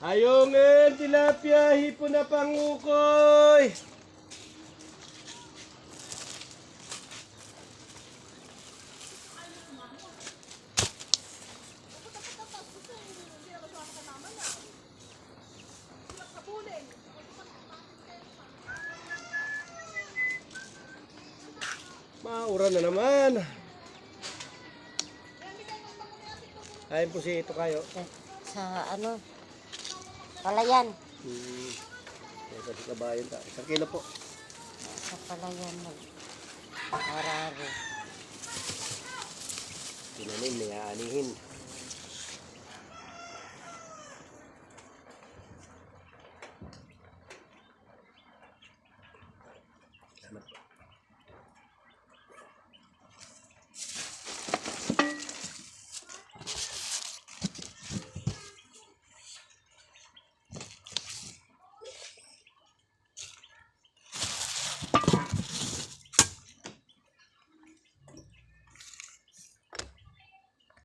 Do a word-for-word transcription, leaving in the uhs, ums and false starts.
Ayungin, tilapia, hipon na pangukoy. Mauran na naman. Ayun po si Tokayo. Sa ano? Palayan. Hmm. Ito si kabayan ta. Isang kilo po. Sa Palayan, mag-, Harare. Tinanim, may aanihin. Salamat po.